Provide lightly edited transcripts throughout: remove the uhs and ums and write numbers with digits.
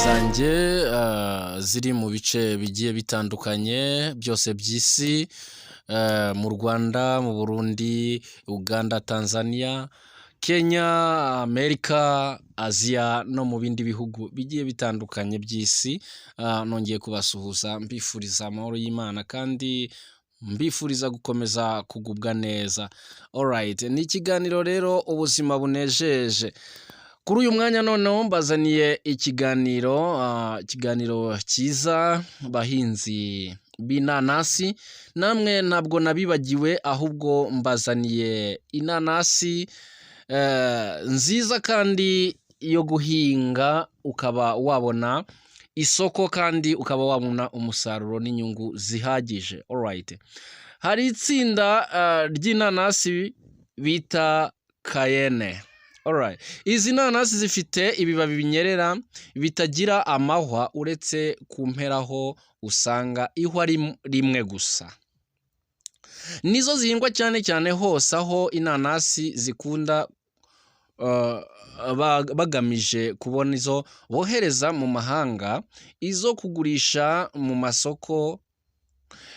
Zanjye ziri mu bice bigiye bitandukanye byose by'isi, mu Rwanda, mu Burundi, Uganda, Tanzania, Kenya, Amerika, Aziya no mu bindi bihugu bigiye bitandukanye by'isi, nongeye kubasuhuza mbifuriza amahoro y'Imana kandi mbifuriza gukomeza kugubwa neza. Alright, ni ikiganiro rero Ubuzima Bunejeje. Kuri uyu mwanya noneho mbazaniye ikiganiro, ikiganiro cyiza, bahinzi b'inanasi, namwe ntabwo nabibagiwe, ahubwo mbazaniye inanasi nziza kandi yo guhinga ukaba wabona isoko kandi ukaba wabona umusaruro n'inyungu zihagije. Alright. Hari itsinda ry'inanasi bita Cayenne. Alright. Izi nanasi zifite ibibabi binyerera bitagira amahwa, uretse ku mpera ho usanga ihwa rimwe gusa. Nizo zihingwa cyane cyane hose aho inanasi zikunda, bagamije kubona izo bohereza mu mahanga, izo kugurisha mu masoko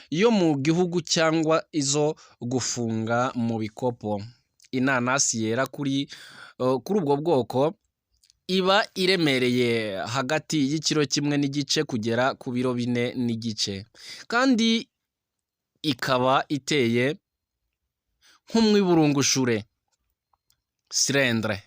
yo mu gihugu cyangwa izo gufunga mu bikopo. Inanasi yera kuri ubwo bwoko iba iremereye hagati y'ikiro 1.5 kugera ku biro 4.5, kandi ikaba iteye nk'umwiburungushure, cylindre.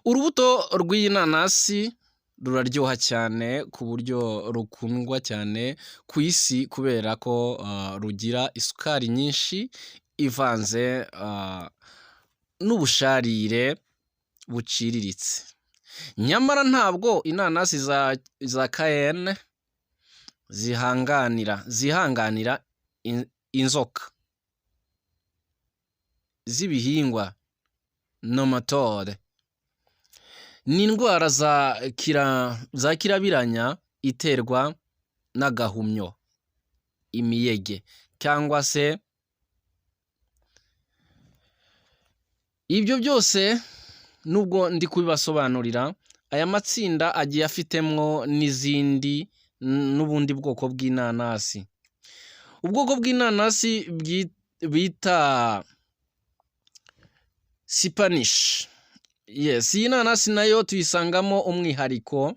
Urubuto rw'iyi nanasi ruraryoha cyane ku buryo rukundwa cyane ku isi kubera ko rugira isukari nyinshi ivanze n'ubusharire buciriritse. Nyamara ntabwo inanasi za Cayenne zihanganira inzoka z'ibihingwa, nematode. Ni indwara za kirabiranya iterwa n'agahumyo, imiyege cyangwa se ibyo byose. Nubwo ndi kubibasobanurira, aya matsinda agiye afitemo n'izindi n'ubundi bwoko bw'inanasi. Ubwoko bw'inanasi bita Spanish. Yes, iyi nanasi nayo tuyisangamo umwihariko.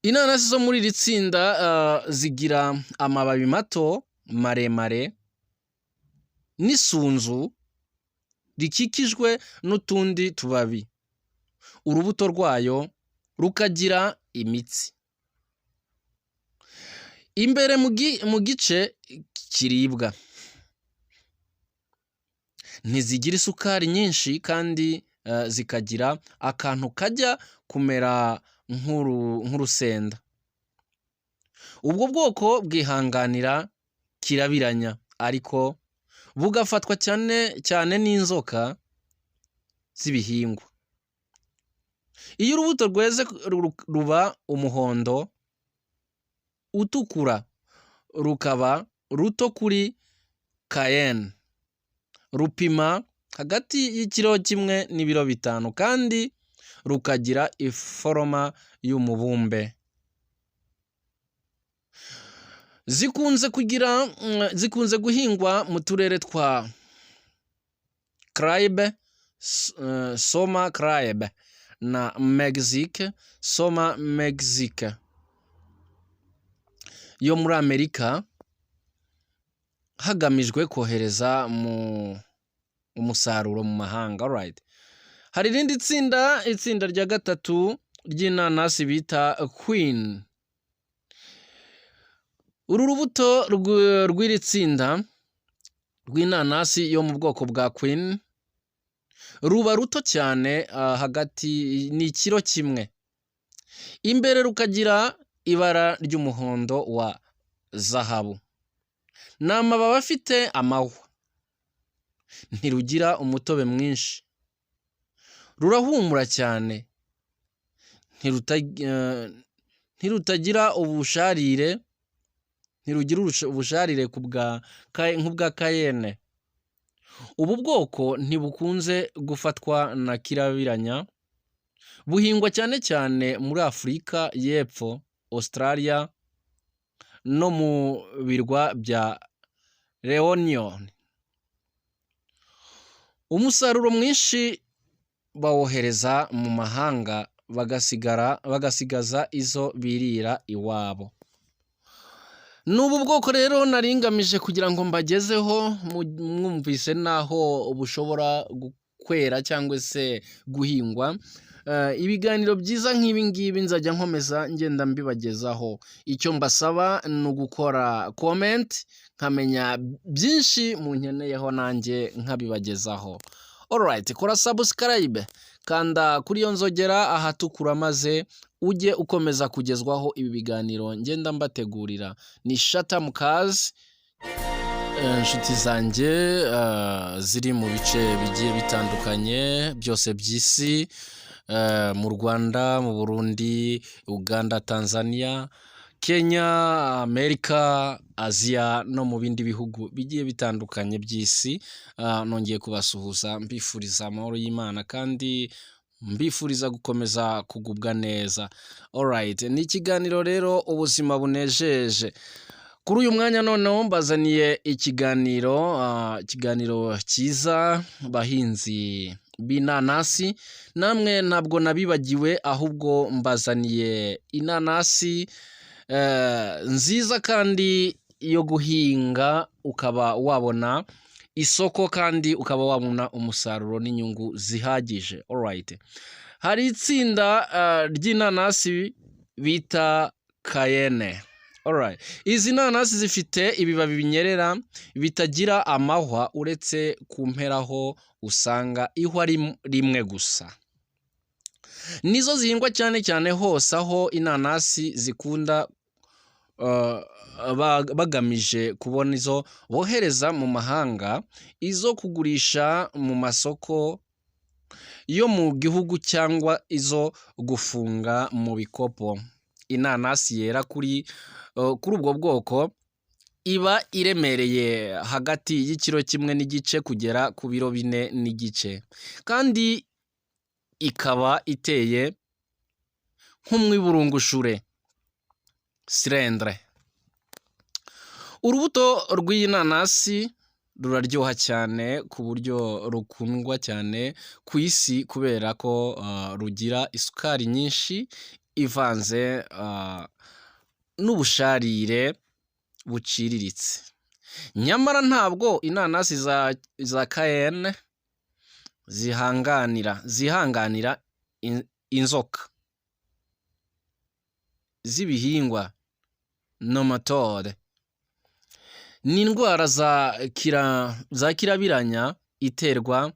Inanasi zo muri iri tsinda zigira amababi mato maremare n'isunzu rikikijwe n'utundi tubabi, urubuto rwayo rukagira imitsi imbere mu gice kiribwa. Ntizigira isukari nyinshi kandi zikagira akantu kajya kumera nk'urusenda. Ubwo bwoko bwihanganira kirabiranya ariko bugafatwa cyane cyane n'inzoka z'ibihingwa. Iyo urubuto rweze ruba umuhondo utukura, rukaba ruto kuri Cayenne, rupima hagati y'ikiro 1 n'ibiro 5 kandi rukagira iforoma y'umubumbe. Zikunze guhingwa mu turere twa Caraïbe, Soma Caraïbe na Mexique, Soma Mexique yo muri Amerika, hagamijwe kohereza mu umusaruro mu mahanga. Alright. Hari irindi tsinda, itsinda rya gatatu ry'inanasi bita Queen. Uru rubuto rw'iri tsinda rw'inanasi yo mu bwoko bwa Queen ruba ruto cyane, hagati ni ikiro 1, imbere rukagira ibara ry'umuhondo wa zahabu. Ni amababi afite amahwa, ntirugira umutobe mwinshi, rurahumura cyane, ntirutagira ubusharire, ntirugira ubusharire nk'ubwa Cayenne. Ubu bwoko ntibukunze gufatwa na kirabiranya. Buhingwa cyane cyane muri Afurika y'Epfo, Australia no mu birwa bya Reunion. Umusaruro mwinshi bawohereza mu mahanga, bagasigara bagasigaza izo birira iwabo. Ni ubu bwoko rero nari ngamije kugira ngo mbagezeho, mwumvise n'aho bushobora kwera cyangwa se guhingwa. Ibiganiro byiza nk'ibi ngibi nzajya nkomeza ngenda mbibagezaho. Icyo mbasaba ni ugukora comment, nkamenya byinshi munkeneyeho, nanjye nkabibagezaho. Alright, kora subscribe, kanda kuri iyo nzogera ahatukura, maze ujye ukomeza kugezwaho ibi biganiro ngenda mbategurira. Ni Shata Mukazi. Inshuti zanjye ziri mu bice bigiye bitandukanye byose by'isi, mu Rwanda, mu Burundi, Uganda, Tanzania, Kenya, Amerika, Aziya no mu bindi bihugu bigiye bitandukanye by'isi, nongeye kubasuhuza, mbifuriza amahoro y'Imana kandi mbifuriza gukomeza kugubwa neza. Alright, ni ikiganiro rero Ubuzima Bunejeje. Kuri uyu mwanya noneho mbazaniye ikiganiro cyiza, bahinzi b'inanasi. Namwe ntabwo nabibagiwe, ahubwo mbazaniye inanasi nziza kandi yo guhinga ukaba wabona isoko kandi ukaba wabona umusaruro n'inyungu zihagije. Alright. Hari itsinda ry'inanasi bita Cayenne. Alright. Izi nanasi zifite ibibabi binyerera bitagira amahwa, uretse ku mpera ho usanga ihwa rimwe gusa. Nizo zihingwa cyane cyane hose aho inanasi zikunda, bagamije kubona izo bohereza mu mahanga, izo kugurisha mu masoko yo mu gihugu cyangwa izo gufunga mu bikopo. Inanasi yera kuri ubwo bwoko iba iremereye hagati y'ikiro 1.5 kugera ku biro 4.5, kandi ikaba iteye nk'umwiburungushure, cylindre. Urubuto rw'iyi nanasi ruraryoha cyane ku buryo rukundwa cyane ku isi kubera ko rugira isukari nyinshi ivanze n'ubusharire buciriritse. Nyamara ntabwo inanasi za Cayenne zihanganira inzoka z'ibihingwa, nematode. Ni indwara za kirabiranya iterwa